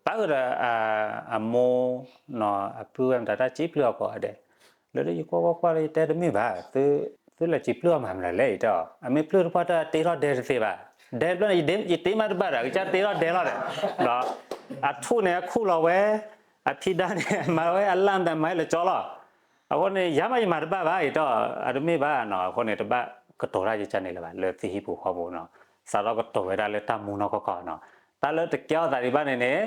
ပၢ်ဒီး, အမိၢ်, အပုၢ်ဝဲၢ်မတၤ တၢ်စံးပျုၢ်အီၤကိးဂၤဒဲး, လၢယကွၢ်ကွၢ်ကွၢ်ဒီး ယတဲတမ့ၢ်ဘၣ်, သုလဲၤစံးပျုၢ်အီၤမၤမနုၤလဲၣ် ယတဲအီၤ, အမ့ၢ်ပျုၢ်တပှၢ်တၢ်တ့ထီၣ်ဒဲတသ့ဘၣ်, ဒဲတဖျၢၣ်န့ၣ် ယတ့မးတဘၣ်ဒီး ကစၢ်တ့ထီၣ်ဒဲလီၤဒီး, အထူၣ်န့ၣ် အခူၣ်လီၤဝဲ, အဖံဒါန့ၣ် အမၤဝဲအလၣ်မတၤ မၤဝဲလၢကၠီလီၤ. အဃိန့ၣ် ယၤမးယမၤတဘၣ်ဘၣ် ယတဲအီၤ, အတမ့ၢ်ဘၣ်နီၤ, အဃိန့ၣ် တဘၣ်ကတိၤတၢ်ယကန့ၣ်လၢၤဘၣ် လၢသုဟံၣ်ပူၤဃီပူၤနီၤ, စးထီၣ်ကတိၤဝဲဒၣ်လၢတၢ်မူနီၢ်ကီၢ်ကီၢ်နီၤ, တၢ်လၢတကဲထီၣ်သးဒံးဘၣ်န့ၣ်န့ၣ်,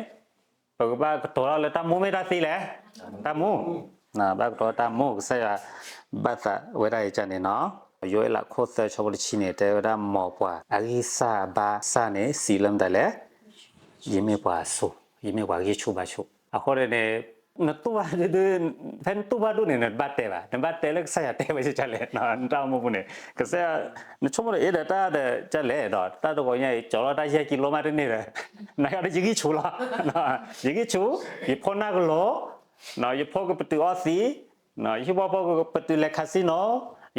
ပကဘၣ်ကတိၤထီၣ်လၢတၢ်မူမ့ၢ်တၢ်သံလဲၣ်, တၢ်မူ, ဘၣ်ကတိၤတၢ်မူ ကစၢ်ယွၤ ဘၣ်သးဝဲဒၣ်ယကန့ၣ်နီၤ, ယိၤအ့လးခိၣ်သၢဆၢဖိတဆံန့ၣ် တဲဝဲဒၣ်မ်ပှၤအဂံၢ်စၢ်အဘါစၢ်န့ၣ် စံးလၢမတၤလဲၣ်, ယမ့ၢ်ပှၤစိၤ, ယမ့ၢ်ပှၤဂံၢ်ဆူၣ်ဘါဆူၣ်, အဃိန့ၣ်န့ၣ်, နတူၢ်ဘၣ်ဒုဒု, ဖဲနတူၢ်ဘၣ်ဒိၣ်န့ၣ် နတဘၣ်တဲဘၣ်, နဘၣ်တဲလၢကစၢ်ယွၤတဲဝဲကလဲၣ်, နတၢ်အိၣ်မူပူၤန့ၣ်, ကစၢ်ယွၤ, နဆိကမိၣ်ဒီးအ့ၣ်ဒီးတၢ်ဒီးကလဲၣ်ဒီး တၢ်တဂီၤညါအံၤ ကၠီၤလီၤတၢ်ယဲၢ်ကံလိမးတန့ၢ်ဒီး, နကဒီးယဂံၢ်ဆူၣ်လီၤ, ယဂံၢ်ဆူၣ်, ယဖိနၢ်ကလိၤ, ယဖိကပတုာ်အီသံ, ယဟံၣ်ဖိဃီဖိကပတုာ်လဲၤ casino,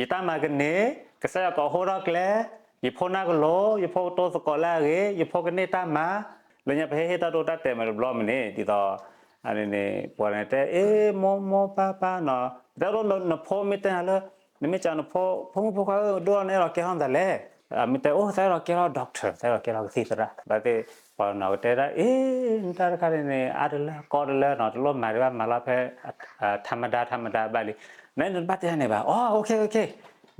ယတၢ်မၤကန့ၢ်, ကစၢ်ယွၤကိးဟိထီၣ်ကျဲ, ယဖိနၢ်ကလိၤ, ယဖိကတိသကိးလၢအဂ့ၤ, ယဖိကန့ၢ်တၢ်မၤ, လၢညါပဟဲဟ့ၣ်တၢ်ဒိတၢ်တဲာ်မးတဘျီမ့ၢ်န့ၣ် ဒ်သိး, န့ၣ်န့ၣ် ပှၤန့ၣ်တဲ အ့ မိၢ်မိၢ်ပၢ်ပၢ်နီၤ, တဲဒိၣ်နဖိမ့ၢ်တဲနၤလၢ, နမ့ၢ်ကးနဖိ, ဖိမုၣ်ဖိခွါဧၢ ဒိၣ်ထီၣ်နအဲၣ်ဒိးကဲထီၣ်နသးလဲၣ်, မ့ၢ်တဲအိၣ်သးအဲၣ်ဒိးကဲထီၣ် doctor, သးအဲၣ်ဒိးကဲထီၣ်ကသံၣ်သရၣ်, ဘၣ်သ့ၣ်, ပှၤနီၤကတဲဒၣ် အ့ နတၢ်တခါန့ၣ်န့ၣ် အါတလၢကီတလၢနီၤ, တလိၣ်မၤဒံးဘၣ် မၤလီၤဖဲ ထမဒါ ထမဒါ ဘၣ်လံ, နနတဘၣ်တဲန့ၣ်ဘၣ်, အိ OK OK,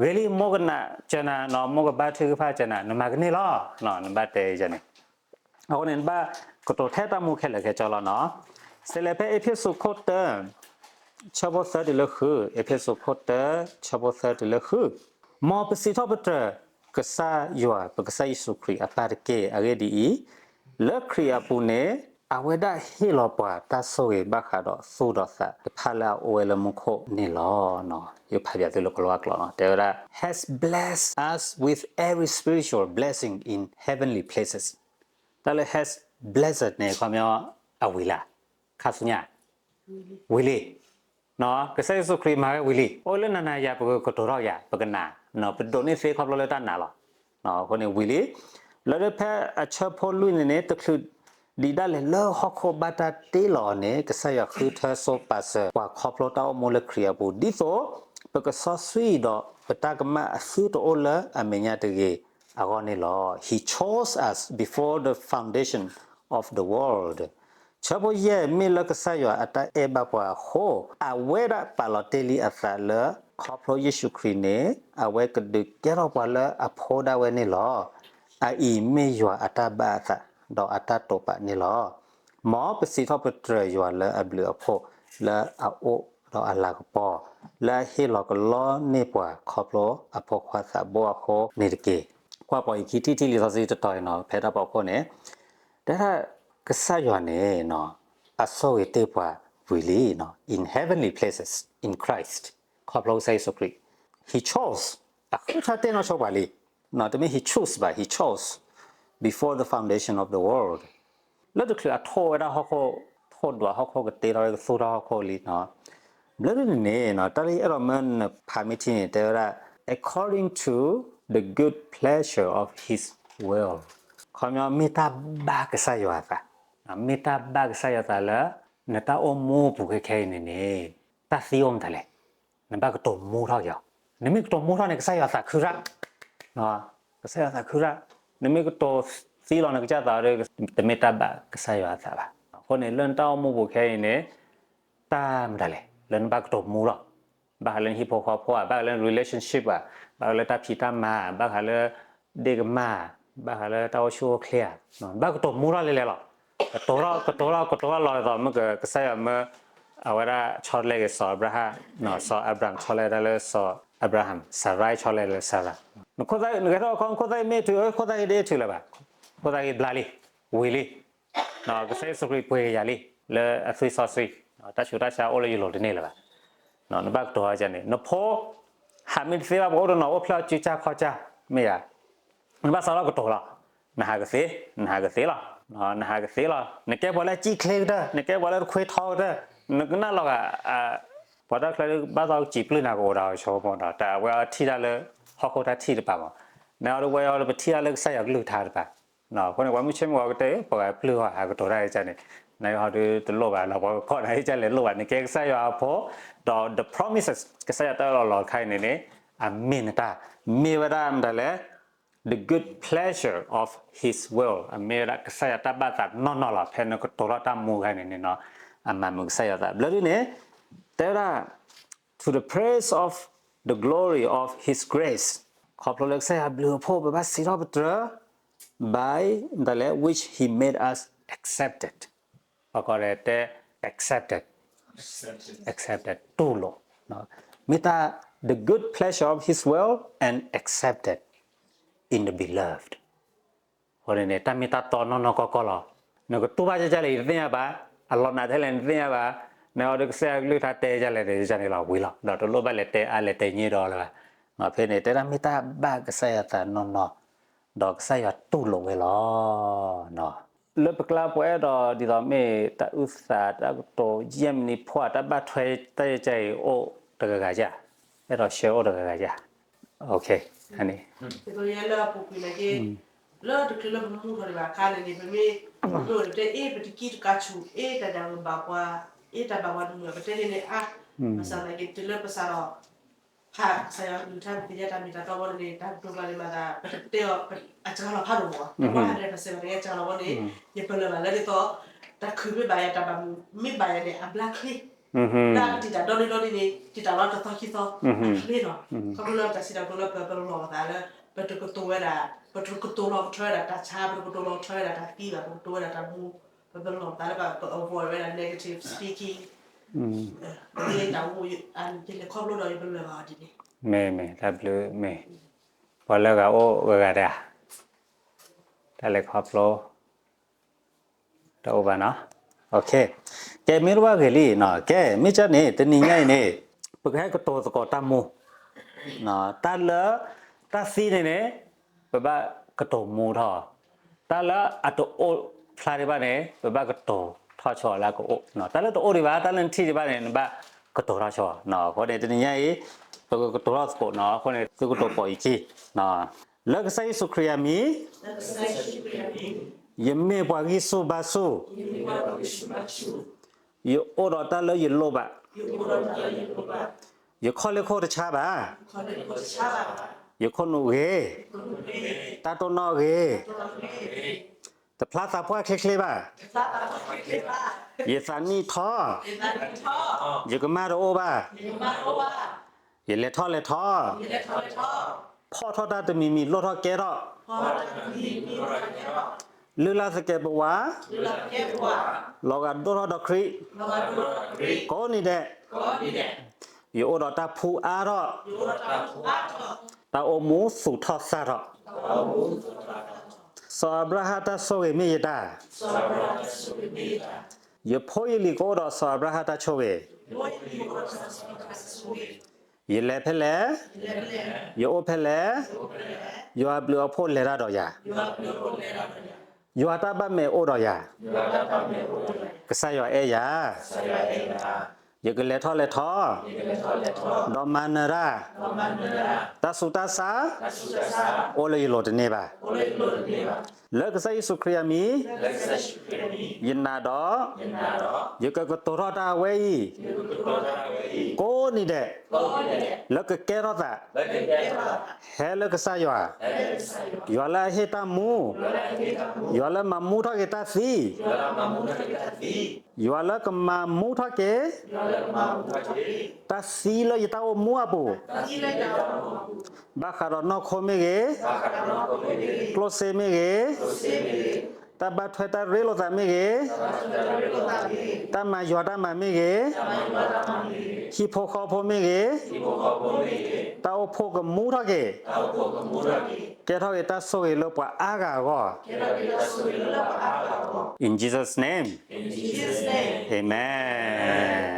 ဂ့ၤလံ မိၢ်ကနၣ်စၢၤနၤနီၤ, မိၢ်ကဘါထုကဖၣ်စၢၤနၤ, နမၤကန့ၢ်လီၤ, နဘၣ်တဲန့ၣ်, အဃိန့ၣ် နဘၣ် ကတိၤထဲတၢ်မူခဲလၢာ်ခဲဆ့လီၤနီၤ. စးလဲၤဖဲအ့းဖ့းစူးခိၣ်တၢ ဆၢဖိသၢတုၤလၢဃု, အ့းဖ့းစူးခိၣ်တၢ ဆၢဖိသၢတုၤလၢဃု, မ်ပစံးထီၣ်ပတြၢၤကစၢ်ယွၤ ပကစၢ်ယ့ၣ်ၡူးခရံာ်အပၢ်တက့ၢ်. အဂ့ၢ်ဒ်အံၤ, လၢခရံာ်အပူၤန့ၣ် အဝဲဒၣ်ဟ့ၣ်လီၤပှၤတၢ်ဆိၣ်ဂ့ၤဘၣ်ဃးဒီးသူၣ်ဒီးသးတဖၣ်လၢအအိၣ်ဝဲလၢမူခိၣ်န့ၣ်လီၤ. ယဖးပၠးသုလၢကလံးကျိာ်နီၤ, တဲဝဲဒၣ် has blessed us with every spiritual blessing in heavenly places. တၢ်လၢ has blessed န့ၣ် ခီပညီ အဝံၤလံ, ခါဆူညါ ဝံၤလံ. ကစၢ်ယ့ၣ်ၡူးခရံာ်မၤဝဲဝံၤလံ. အိၣ်လၢနၤနၤယၤ ပကကတိၤထီၣ်ယၤ ပကနၣ်, ပဒိးန့ၢ်သ့ခီဖျိလၢတၢ်နာ်လီၤ. အဃိန့ၣ်ဝံၤလံ. လၢဖဲအဆၢဖိလွံၢ်န့ၣ်န့ၣ် တချုးဒံးဒၣ်လဲာ်လၢဟီၣ်ခိၣ်ဘၣ်တၢ်တ့လီၤအီၤန့ၣ် ကစၢ်ယွၤဃုထၢဆိပာ်စၢၤပှၤခီဖျိတၢ်အိၣ်မူလၢခရံာ်အပူၤ ဒ်သိး ပကစီဆှံဒီးပတၢ်ကမၣ်အသုတအိၣ်လၢအမဲာ်ညါတဂ့ၤအဂီၢ်န့ၣ်လီၤ. He chose us before the foundation of the world. ဆၢဖိယဲၢ် မ့ၢ်လၢကစၢ်ယွၤအတၢ်အဲၣ်ဘၣ်ပှၤအဃိ, အဝဲဒၣ်ပာ်လီၤတ့ၢ်လံအသးလၢ ခီဖျိယ့ၣ်ၡူးခရံာ်န့ၣ် အဝဲကဒုးကဲထီၣ်ပှၤလၢအဖိဒၣ်ဝဲန့ၣ်လီၤ. အအံၤမ့ၢ်ယွၤအတၢ်ဘၣ်အသး ဒီးအတၢ်တိာ်ပာ်န့ၣ်လီၤ. မ်ပစံးထီၣ်ပတြၢၤယွၤလၢအဘျုးအဖှိၣ် လၢအအိၣ်ဒီးအလၤကပီၤ လၢအဟ့ၣ်လီၤကလီန့ၢ်ပှၤခီဖျိအဖိခွါသးဘိအဃိန့ၣ်တက့ၢ်. ကွၢ်ပိာ်အခံထံၣ်ထံၣ်လံာ်စီဆှံတတီၤအံၤနီၤ ဖဲတၢ်ဖီခိၣ်န့ၣ် တဲဒၣ်ကစၢ်ယွၤန့ၣ် အဆိၣ်ဂ့ၤတ့ၢ်ပှၤဝံၤလံ in heavenly places in Christ ခီဖျိကစၢ်ယ့ၣ်ၡူးခရံာ် He chose အဃုထၢတ့ၢ်နီၢ်ဆိပှၤလံ. တမ့ၢ် he choose ဘၣ် he chose before the foundation of the world လၢတချုးအထိၣ်ဝဲဒၣ်ဟီၣ်ခိၣ် ထိၣ်ဒွးဟီၣ်ခိၣ်ကတ့ထီၣ်ဝဲကသူၣ်ထီၣ်ဟီၣ်ခိၣ်လံနီၤ ဘျၢဒ်န့ၣ်န့ၣ် တၢ်လၢယအဲၣ်ဒိးမၢနဖးမ့ၢ်ထံန့ၣ် တဲဝဲဒၣ် according to the good pleasure of his will ခီပညီမ့ၢ်တၢ်ဘၣ်ကစၢ်ယွၤအသး, မ့ၢ်တၢ်ဘၣ်ကစၢ်ယွၤအသးလၢ နတၢ်အိၣ်မူပူၤခဲခဲအံၤန့ၣ်န့ၣ် တၢ်သံအိၣ်မတၤလဲၣ်, နဘၣ်ကတိၤမူထီၣ်က့ၤအီၤ, နမ့ၢ်ကတိၤမူထီၣ်န့ၣ် ကစၢ်ယွၤသးခုရၣ် ကစၢ်ယွၤသးခုရၣ်, နမ့ၢ်ကတိၤသံလီၤနကစၢ်သးဒီး တမ့ၢ်တၢ်ဘၣ်ကစၢ်ယွၤအသးဘၣ်. အဃိန့ၣ် လၢနတၢ်အိၣ်မူပူၤခဲအံၤန့ၣ် တၢ်မတၤလဲၣ် လၢနဘၣ်ကတိၤမူထီၣ်, ဘၣ်ဃးလၢနဟံၣ်ဖိဃီဖိဧါ, ဘၣ်ဃးလၢန relationship ဧါ, ဘၣ်ဃးလၢတၢ်ဖံးတၢ်မၤ, ဘၣ်ဃးလၢ ဒ့ၣ်ကမၢ်, ဘၣ်ဃးလၢတၢ်အိၣ်ဆူၣ်အိၣ်ချ့ဧါ, နဘၣ်ကတိၤမူထီၣ်လဲၣ်လဲၣ်လီၤ. ကတိၤထီၣ် ကတိၤထီၣ် ကတိၤထီၣ်လီၤဒ်သိး မ့ၢ်ကစၢ်ယွၤမၢ အဝဲဒၣ်ဆီတလဲက့ၤစီၤအၤဘြၤဟၣ်, စီၤအၤဘြၤဟၣ်ဆီတလဲတၢ်လၢစီၤအၤဘြၤဟၣ်, စၤရါဆီတလဲလၢစၤရါ, နခိၣ်သၣ်ဂ့ၤ နကဲထီၣ်ခီ နခိၣ်သၣ်ဂ့ၤမ့ၢ်ထုး ခိၣ်သၣ်ဂ့ၤဒ့ထုးလၢၤဘၣ်, ခိၣ်သၣ်ဂ့ၤဘျါလံ, ဝံၤလံ. ကစၢ်ယ့ၣ်ၡူးခရံာ်ပှ့ၤက့ၤယၤလံ လၢအသွံၣ်စီဆှံ, တၢ်ဆူးတၢ်ဆါအိၣ်လၢယလိၤတန့ၢ်လၢၤဘၣ်. နဘၣ်ကတိၤန့ၣ် နဖိ ဟးမ့ၢ်တသ့ဘၣ် ပှၤအိၣ်တနီၤအိၣ်ဖျဲၣ်အီၣ်စုကၢ်ခီၣ်ကၢ် မ့ၢ်ဧါ, နဘၣ်စးထီၣ်ကတိၤလီၤ. နဟးကသ့, နဟးကသ့လီၤ, နဟးကသ့လီၤ. နကဲပှၤလၢအစံၣ်ချ့ကတၢၢ်, နကဲပှၤလၢတခွ့ထီကတၢၢ်, နကနၣ်လီၤဂာ် ပှၤတၢ်ချၢဘၣ်သီစံာ်ပျုၢ်နၤကအိၣ်ဒီးဆိကမိၣ်ဒီး တၢ်အဝဲအီထံၣ်တၢ်လၢဟီၣ်ခိၣ်တၢ်ထံၣ်တပၤမး, နအီၤဒ်ဝဲအီၤလၢပထံၣ်တၢ်လၢကစၢ်ယွၤကလုၢ်ကထါတပၤ. အဃိန့ၣ် ပှၤမုၢ်ဆ့ၣ်မုၢ်ဂီၤကတဲ ပှၤဂၤပျုၢ်ဂီၤဟးကတိၤတၢ်အံၤကန့ၣ် နဟီဒုတလိၣ်ဘၣ်လီၤ ပှၤကကိးနၤအံၤကလဲၣ်လိၣ်ဘၣ် နကဲကစၢ်ယွၤအဖိ, ဒီး the promises ကစၢ်ယွၤတၢ်အၢၣ်လီၤလီၤခါအံၤန့ၣ်န့ၣ် အမ့ၢ်နတၢ်, မ့ၢ်ဝဲဒၣ်မတၤလဲၣ် the good pleasure of his will အမ့ၢ်ဝဲဒၣ်ကစၢ်ယွၤတၢ်ဘၣ်သးနီၢ်နီၢ်လီၤ. ဖဲနကတိၤထီၣ်တၢ်မူခါန့ၣ်န့ၣ် အမၤမုာ်ကစၢ်ယွၤသး ဘျၢဒ်န့ၣ် တဲဝဲဒၣ် to the praise of the glory of his grace ခီဖျိလၢကစၢ်ယွၤဘျုးအဖှိၣ် ပဘၣ်စံးထီၣ်ပတြၢၤ by မတၤလဲၣ် which he made us accepted ပှၤကိးဂၤဒဲးတဲ accepted, accepted တူၢ်လိာ်, မ့ၢ်တၢ် the good pleasure of his will and accepted in the beloved အဃိန့ၣ်န့ၣ် တၢ်မ့ၢ်တၢ်တီနီၢ်နီၢ်ကီၢ်ကီၢ်လီၤ. နကတူၢ်ဘၣ်ဒ်လဲၣ် ယတသ့ၣ်ညါဘၣ်, အလီၤနးထဲလဲၣ် နတသ့ၣ်ညါဘၣ်, နအီၤဒ်ကစၢ်ယွၤကလုၢ်ကထါတဲဒ်လဲၣ် ယကန့ၣ်လီၤဝံၤလီၤ. ဒီးတလိၣ်ဘၣ်လဲၤတဲအါလဲၤတဲညံဒီးလၢၤဘၣ်. ဖဲန့ၣ် တဲဒၣ်မ့ၢ်တၢ်ဘၣ်ကစၢ်ယွၤသးနီၢ်နီၢ်, ဒီးကစၢ်ယွၤတူၢ်လိာ်ဝဲလီၤ. လၢပကျါပှၤအဲၣ်ဒိးဒ်သိးမ့ၢ်တၢ်အုၣ်သး တၢ်ကတိၤ ယဲၢ်မံးနံးဖီၣ် တၢ်ဘၣ်ထွဲတၢ်ယဲၢ်ကဲအံၤအိၣ်တဂၤဂၤဧါ, အဲၣ်ဒိး share အိၣ်တဂၤဂၤဧါ. န့ၣ် လၢပူၤကွံာ်န့ၣ်က့ လၢတချုးလၢပမူထီၣ်ဒံးဘၣ်အခါန့ၣ်န့ၣ် ပမ့ၢ်တဲအ့ၣ် ပတကံတကးဆူၣ် အ့ၣ်တၢ်ဒၣ်ဝဲဘၣ်ပှၤ အ့ၣ်တၢ်ဘၣ်ပှၤတမုာ် ပတဲန့ၣ်န့ၣ်အါ, ဘၣ်ဆၣ်သနာ်က့ တုၤလၢပစးထီၣ် ဖးကစၢ်ယွၤကလုၢ်ကထါ ပသ့ၣ်ညါတၢ်မ့ၢ်တၢ်တီဘီန့ၣ်န့ၣ် တၢ်ကတိၤကျါန့ၣ်မၤသး ပတတဲအီၤ အစှၤလီၤဖးဒိၣ်မး တဘၣ်ဟးဒဲးပစဲးဘၣ်န့ၣ် အစှၤလီၤဘီန့ၣ် ယပလၢၢ်ဘၣ်လၢဒ်သိး တၢ်ခုၣ်မ့ၢ်ဘၣ်ယၤ တၢ်ဘၣ်မုာ်မ့ၢ်ဘၣ်ယၤန့ၣ် အဘျါချ့ လၢအကတံာ်တာ်ဒီနံၤဒီနံၤန့ၣ် တံာ်တာ်လီၤတသီခံသီ အချ့လီၤ. ခီဖျိလၢပတၢ်စံးတၢ်ကတိၤလၢပပလီၢ်ပသးလၢ ပတကတိၤဝဲဒၣ် ပတကတိၤလီၤကထွဲဝဲဒၣ်တၢ်ဆါ ပတကတိၤလီၤကထွဲဝဲဒၣ်တၢ်သံဘၣ် ပကတိၤဝဲဒၣ်တၢ်မူ ပလီၢ်သးလၢပ ပ avoid ဝဲဒၣ် negative speaking, ပတလဲၤခီဖျိဒီးပလၢၢ်ဘၣ်အီၤဒ်န့ၣ်. မ့ၢ် မ့ၢ် တၢ်ဘျုးမ့ၢ် ပှၤလၢအဂၤအိၣ်ဂၤဂၤတဂၤ တၢ်လဲၤခီဖျိ တအိၣ်ဘၣ်နီၤ. ကဲ မ့ၢ်တဘၣ်ဂ့ၤလံနီၤ. ကဲ မ့ၢ်ကၢ်န့ၣ် တနံၤညါအံၤန့ၣ် ပကဟဲကတိၤသကိးတၢ်မူ, တၢ်လၢ တၢ်သံန့ၣ်န့ၣ် ပဘၣ်ကတိၤမူထီၣ်, တၢ်လၢအတအိၣ်ဖျါဒံးဘၣ်န့ၣ် ပဘၣ်ကတိၤထီၣ်ဆိလၢအကအိၣ်, တၢ်လၢတအိၣ်ဒံးဘၣ် တၢ်လၢနထံၣ်ဒံးဘၣ်န့ၣ် နဘၣ်ကတိၤထီၣ်ဆိ. အဃိန့ၣ် တနံၤညါအံၤ ပကကတိၤထီၣ်သကိးနီၤ. အဃိန့ၣ် သုကတိၤပိာ်ယခံ လၢကစၢ်ယ့ၣ်ၡူးခရံာ်အမံၤ, ယမ့ၢ်ပှၤဂံၢ်ဆူၣ်ဘါဆူၣ်, ယအိၣ်ဒီးတၢ်လၢယလိၣ်ဘၣ်, ယခီၣ်လ့ၢ်ခိၣ်တဆါဘၣ်, ယခိၣ်နူာ်ဂ့ၤ, တၢ်တိၢ်နီၣ်ဂ့ၤ, တဖျါသးပှၢ်ချ့ချ့ဘၣ်, ယသးနံၣ်ထီ, ယကမၣ်တအိၣ်ဘၣ်, ယလဲၤထီၣ်လဲၤထီ, ဖီၣ်ထီၣ်တၢ်တမံၤမံၤ လိၣ်ထီၣ်ကဲထီၣ်, လုၢ်လၢ်သကဲးပဝး, လီၤဂာ်ဒိၣ်ထီၣ်ဒီးခရံာ်, ကိးနံၤဒဲး, ယအိၣ်ဒီးတၢ်ဖှူအါထီၣ်, တၢ်အိၣ်မူသူၣ်ထီၣ်သၣ်ထီၣ်, စီၤအၤဘြၤဟၣ်တၢ်ဆိၣ်ဂ့ၤမ့ၢ်ယတၢ်, ယဖိယလံၤကအိၣ်ဒီးစီၤအၤဘြၤဟၣ်တၢ်ဆိၣ်ဂ့ၤ, ယလဲၤဖဲလဲၣ်, ယအိၣ်ဖဲလဲၣ်, ယွၤအဘျုးအဖှိၣ်လဲၤတၢ်ဒီးယၤ, ယွၤတၢ်ဘၣ်မဲာ်အိၣ်ဒီးယၤ, ကစၢ်ယွၤအဲၣ်ယၤ, ယကလဲၤထီၣ်လဲၤထီ, ဒီးမၤနၢၤတၢ်, တၢ်ဆူးတၢ်ဆါ အိၣ်လၢယလိၤတန့ၢ်ဘၣ်. လၢကစၢ်ယ့ၣ်ၡူးခရံာ်အမံၤ, ယနာ်ဒီး, ယကကတိၤထီၣ်တၢ်အဝဲအံၤ, ကိးနံၤဒဲး, လၢကကဲထီၣ်သး, ဟဲလၢကစၢ်ယွၤ, ယွၤလၢအဟ့ၣ်တၢ်မူ, ယွၤလၢမၤမူထီၣ်က့ၤတၢ်သံ, ယွၤလၢကမၤမူထီၣ်က့ၤ, တၢ်သံလၢယတၢ်အိၣ်မူအပူၤ, ဘၣ်ဃးဒီးနီၢ်ခိမ့ၢ်ဂ့ၤ, ကျိၣ်စ့မ့ၢ်ဂ့ၤ, တၢ်ဘၣ်ထွဲတၢ်ရ့လိာ်သးမ့ၢ်ဂ့ၤ, တၢ်မၤယွၤတၢ်မၤမ့ၢ်ဂ့ၤ, ဟံၣ်ဖိဃီဖိမ့ၢ်ဂ့ၤ, တၢ်အိၣ်ဖှိၣ်ကမူထီၣ်က့ၤ, ကဲထီၣ်က့ၤတၢ်ဆိၣ်ဂ့ၤလၢပှၤအါဂၤအဂီၢ်. In Jesus' name, amen.